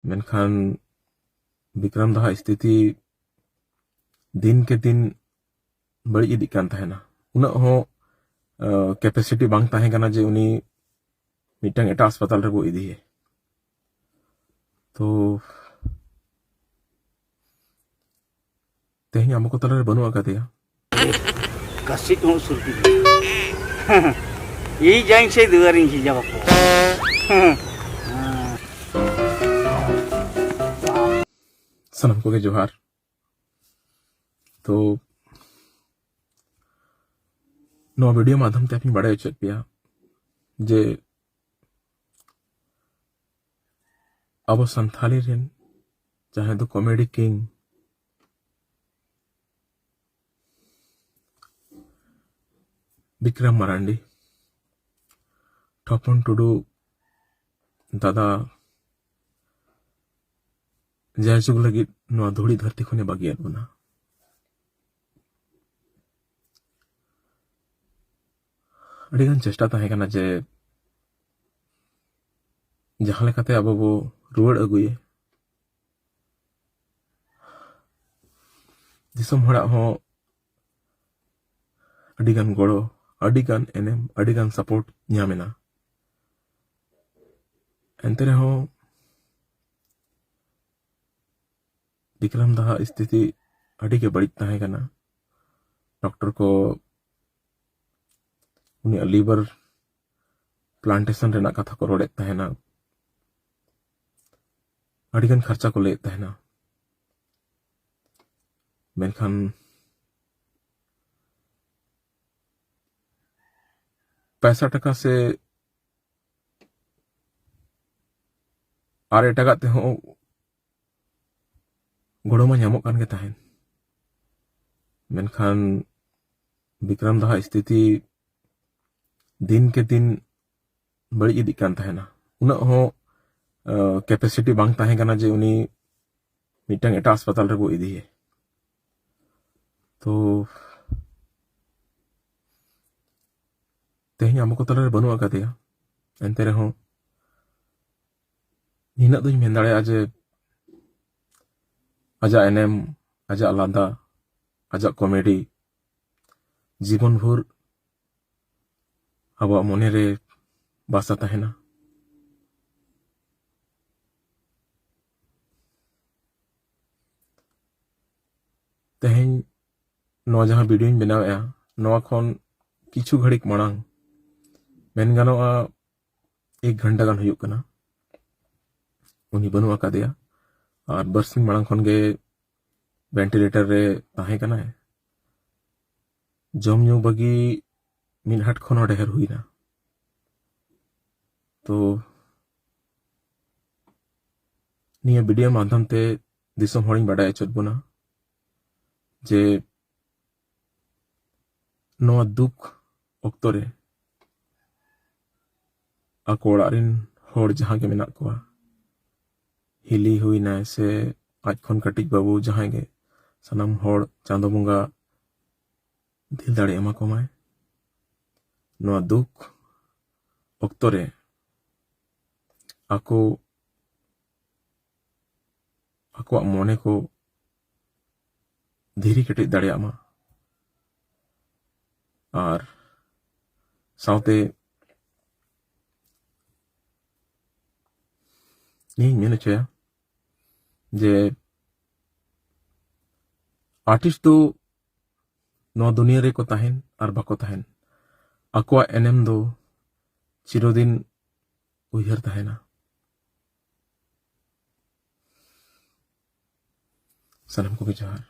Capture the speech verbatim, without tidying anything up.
ᱢᱮᱱᱠᱷᱟᱱ ᱵᱤᱠᱨᱚᱢ ᱫᱟᱦᱟᱜ ᱥᱛᱷᱤᱛᱤ ᱫᱤᱱ ᱠᱮ ᱫᱤᱱ ᱵᱟᱹᱲᱤᱡ ᱤᱫᱤᱜ ᱠᱟᱱ ᱛᱟᱦᱮᱱᱟ᱾ ᱩᱱᱟᱹᱜ ᱦᱚᱸ ᱠᱮᱯᱮᱥᱤᱴᱤ ᱵᱟᱝ ᱛᱟᱦᱮᱸ ᱠᱟᱱᱟ ᱡᱮ ᱩᱱᱤ ᱢᱤᱫᱴᱟᱝ ᱮᱴᱟᱜ ᱦᱟᱥᱯᱟᱛᱟᱞ ᱨᱮᱵᱚ ᱤᱫᱤᱭᱮ᱾ ᱛᱚ ᱛᱮᱦᱮᱧ ᱟᱵᱚ ᱠᱚ ᱛᱟᱞᱟᱨᱮ ᱵᱟᱹᱱᱩᱜ ᱟᱠᱟᱫᱮᱭᱟ᱾ ᱠᱟᱥᱤ ᱠᱚᱦᱚᱸ ᱥᱩᱨ ᱠᱮᱫᱮᱭᱟ᱾ ᱤᱧ ᱡᱟᱝ ᱥᱮ ᱫᱩᱣᱟᱨᱤᱧ ᱥᱤᱡᱟ ᱵᱟᱠᱚ᱾ ᱥᱟᱱᱟᱢ ᱠᱚᱜᱮ ᱡᱚᱦᱟᱨ᱾ ᱛᱚ ᱱᱚᱣᱟ ᱵᱷᱤᱰᱤᱭᱳ ᱢᱟᱫᱽᱫᱷᱚᱢ ᱛᱮ ᱟᱯᱮᱧ ᱵᱟᱲᱟᱭ ᱦᱚᱪᱚᱭᱮᱫ ᱯᱮᱭᱟ ᱡᱮ ᱟᱵᱚ ᱥᱟᱱᱛᱷᱟᱞᱤ ᱨᱮᱱ ᱡᱟᱦᱟᱸᱭ ᱫᱚ ᱠᱚᱢᱮᱰᱤ ᱠᱤᱝ ᱵᱤᱠᱨᱚᱢ ᱢᱟᱨᱟᱱᱰᱤ, ᱴᱷᱚᱯᱚᱱ ᱴᱩᱰᱩ ᱫᱟᱫᱟ ᱡᱟᱭᱡᱩᱜᱽ ᱞᱟᱹᱜᱤᱫ ᱱᱚᱣᱟ ᱫᱷᱩᱲᱤ ᱫᱷᱟᱹᱨᱛᱤ ᱠᱷᱚᱱᱮ ᱵᱟᱹᱜᱤᱭᱟᱫ ᱵᱚᱱᱟ᱾ ᱟᱹᱰᱤᱜᱟᱱ ᱪᱮᱥᱴᱟ ᱛᱟᱦᱮᱸ ᱠᱟᱱᱟ ᱡᱮ ᱡᱟᱦᱟᱸ ᱞᱮᱠᱟᱛᱮ ᱟᱵᱚ ᱵᱚ ᱨᱩᱣᱟᱹᱲ ᱟᱹᱜᱩᱭᱮ᱾ ᱫᱤᱥᱚᱢ ᱦᱚᱲᱟᱜ ᱦᱚᱸ ᱟᱹᱰᱤᱜᱟᱱ ᱜᱚᱲᱚ, ᱟᱹᱰᱤᱜᱟᱱ ᱮᱱᱮᱢ, ᱟᱹᱰᱤᱜᱟᱱ ᱥᱟᱯᱳᱨᱴ ᱧᱟᱢ ᱮᱱᱟ᱾ ᱮᱱᱛᱮ ᱨᱮᱦᱚᱸ ᱵᱤᱠᱨᱚᱢ ᱫᱟᱦᱟᱜ ᱥᱛᱷᱤᱛᱤ ᱟᱹᱰᱤ ᱜᱮ ᱵᱟᱹᱲᱤᱡ ᱛᱟᱦᱮᱸ ᱠᱟᱱᱟ᱾ ᱰᱚᱠᱴᱚᱨ ᱠᱚ ᱩᱱᱤᱭᱟᱜ ᱞᱤᱵᱷᱟᱨ ᱯᱞᱟᱱᱴᱮᱥᱚᱱ ᱨᱮᱱᱟᱜ ᱠᱟᱛᱷᱟ ᱠᱚ ᱨᱚᱲᱮᱫ ᱛᱟᱦᱮᱱᱟ, ᱟᱹᱰᱤᱜᱟᱱ ᱠᱷᱚᱨᱪᱟ ᱠᱚ ᱞᱟᱹᱭᱮᱫ ᱛᱟᱦᱮᱱᱟ᱾ ᱢᱮᱱᱠᱷᱟᱱ ᱯᱚᱭᱥᱟ ᱴᱟᱠᱟ ᱥᱮ ᱟᱨ ᱮᱴᱟᱜᱟᱜ ᱛᱮᱦᱚᱸ ᱜᱚᱲᱚ ᱢᱟ ᱧᱟᱢᱚᱜ ᱠᱟᱱ ᱜᱮ ᱛᱟᱦᱮᱸᱱ, ᱢᱮᱱᱠᱷᱟᱱ ᱵᱤᱠᱨᱚᱢ ᱫᱟᱦᱟᱜ ᱥᱛᱷᱤᱛᱤ ᱫᱤᱱ ᱠᱮ ᱫᱤᱱ ᱵᱟᱹᱲᱤᱡ ᱤᱫᱤᱜ ᱠᱟᱱ ᱛᱟᱦᱮᱱᱟ᱾ ᱩᱱᱟᱹᱜ ᱦᱚᱸ ᱠᱮᱯᱮᱥᱤᱴᱤ ᱵᱟᱝ ᱛᱟᱦᱮᱸ ᱠᱟᱱᱟ ᱡᱮ ᱩᱱᱤ ᱢᱤᱫᱴᱟᱝ ᱮᱴᱟᱜ ᱦᱟᱥᱯᱟᱛᱟᱞ ᱨᱮᱵᱚ ᱤᱫᱤᱭᱮ᱾ ᱛᱚ ᱛᱮᱦᱮᱧ ᱟᱵᱚ ᱠᱚ ᱛᱟᱞᱟᱨᱮ ᱵᱟᱹᱱᱩᱜ ᱟᱠᱟᱫᱮᱭᱟ, ᱮᱱᱛᱮ ᱨᱮᱦᱚᱸ ᱱᱤᱱᱟᱹᱜ ᱫᱚᱧ ᱢᱮᱱ ᱫᱟᱲᱮᱭᱟᱜᱼᱟ ᱡᱮ ᱟᱡᱟᱜ ᱮᱱᱮᱢ, ᱟᱡᱟᱜ ᱞᱟᱸᱫᱟ, ᱟᱡᱟᱜ ᱠᱚᱢᱮᱰᱤ ᱡᱤᱵᱚᱱ ᱵᱷᱳᱨ ᱟᱵᱚᱣᱟᱜ ᱢᱚᱱᱮᱨᱮ ᱵᱟᱥᱟ ᱛᱟᱦᱮᱱᱟ᱾ ᱛᱮᱦᱮᱧ ᱱᱚᱣᱟ ᱡᱟᱦᱟᱸ ᱵᱷᱤᱰᱤᱭᱳᱧ ᱵᱮᱱᱟᱣᱮᱫᱼᱟ, ᱱᱚᱣᱟ ᱠᱷᱚᱱ ᱠᱤᱪᱷᱩ ᱜᱷᱟᱹᱲᱤᱠ ᱢᱟᱲᱟᱝ, ᱢᱮᱱ ᱜᱟᱱᱚᱜᱼᱟ ᱮᱠ ᱜᱷᱚᱱᱴᱟ ᱜᱟᱱ ᱦᱩᱭᱩᱜ ᱠᱟᱱᱟ, ᱩᱱᱤ ᱵᱟᱹᱱᱩᱜ ᱟᱠᱟᱫᱮᱭᱟ᱾ ᱟᱨ ᱵᱟᱨᱥᱤᱧ ᱢᱟᱲᱟᱝ ᱠᱷᱚᱱ ᱜᱮ ᱵᱷᱮᱱᱴᱤᱞᱮᱴᱚᱨ ᱨᱮ ᱛᱟᱦᱮᱸ ᱠᱟᱱᱟᱭ᱾ ᱡᱚᱢ ᱧᱩ ᱵᱟᱹᱜᱤ ᱢᱤᱫ ᱦᱟᱴ ᱠᱷᱚᱱ ᱦᱚᱸ ᱰᱷᱮᱨ ᱦᱩᱭᱱᱟ᱾ ᱛᱚ ᱱᱤᱭᱟᱹ ᱵᱷᱤᱰᱤᱭᱳ ᱢᱟᱫᱽᱫᱷᱚᱢ ᱛᱮ ᱫᱤᱥᱚᱢ ᱦᱚᱲᱤᱧ ᱵᱟᱰᱟᱭ ᱦᱚᱪᱚᱭᱮᱫ ᱵᱚᱱᱟ ᱡᱮ ᱱᱚᱣᱟ ᱫᱩᱠ ᱚᱠᱛᱚ ᱨᱮ ᱟᱠᱚ ᱚᱲᱟᱜ ᱨᱮᱱ ᱦᱚᱲ ᱡᱟᱦᱟᱸ ᱜᱮ ᱢᱮᱱᱟᱜ ᱠᱚᱣᱟ, ᱦᱤᱞᱤ ᱦᱩᱭᱱᱟᱭ ᱥᱮ ᱟᱡ ᱠᱷᱚᱱ ᱠᱟᱹᱴᱤᱡ ᱵᱟᱹᱵᱩ, ᱡᱟᱦᱟᱸᱭ ᱜᱮ, ᱥᱟᱱᱟᱢ ᱦᱚᱲ ᱪᱟᱸᱫᱚ ᱵᱚᱸᱜᱟ ᱫᱤᱞ ᱫᱟᱲᱮ ᱮᱢᱟ ᱠᱚᱢᱟᱭ᱾ ᱱᱚᱣᱟ ᱫᱩᱠ ᱚᱠᱛᱚ ᱨᱮ ᱟᱠᱚ ᱟᱠᱚᱣᱟᱜ ᱢᱚᱱᱮ ᱠᱚ ᱫᱷᱤᱨᱤ ᱠᱮᱴᱮᱡ ᱫᱟᱲᱮᱭᱟᱜ ᱢᱟ᱾ ᱟᱨ ᱥᱟᱶᱛᱮ ᱱᱤᱭᱟᱹᱧ ᱢᱮᱱ ᱦᱚᱪᱚᱭᱟ ᱡᱮ ᱟᱨᱴᱤᱥᱴ ᱫᱚ ᱱᱚᱣᱟ ᱫᱩᱱᱤᱭᱟᱹ ᱨᱮᱠᱚ ᱛᱟᱦᱮᱱ ᱟᱨ ᱵᱟᱠᱚ ᱛᱟᱦᱮᱱ, ᱟᱠᱚᱣᱟᱜ ᱮᱱᱮᱢ ᱫᱚ ᱪᱤᱨᱚᱫᱤᱱ ᱩᱭᱦᱟᱹᱨ ᱛᱟᱦᱮᱱᱟ᱾ ᱥᱟᱱᱟᱢ ᱠᱚᱜᱮ ᱡᱚᱦᱟᱨ᱾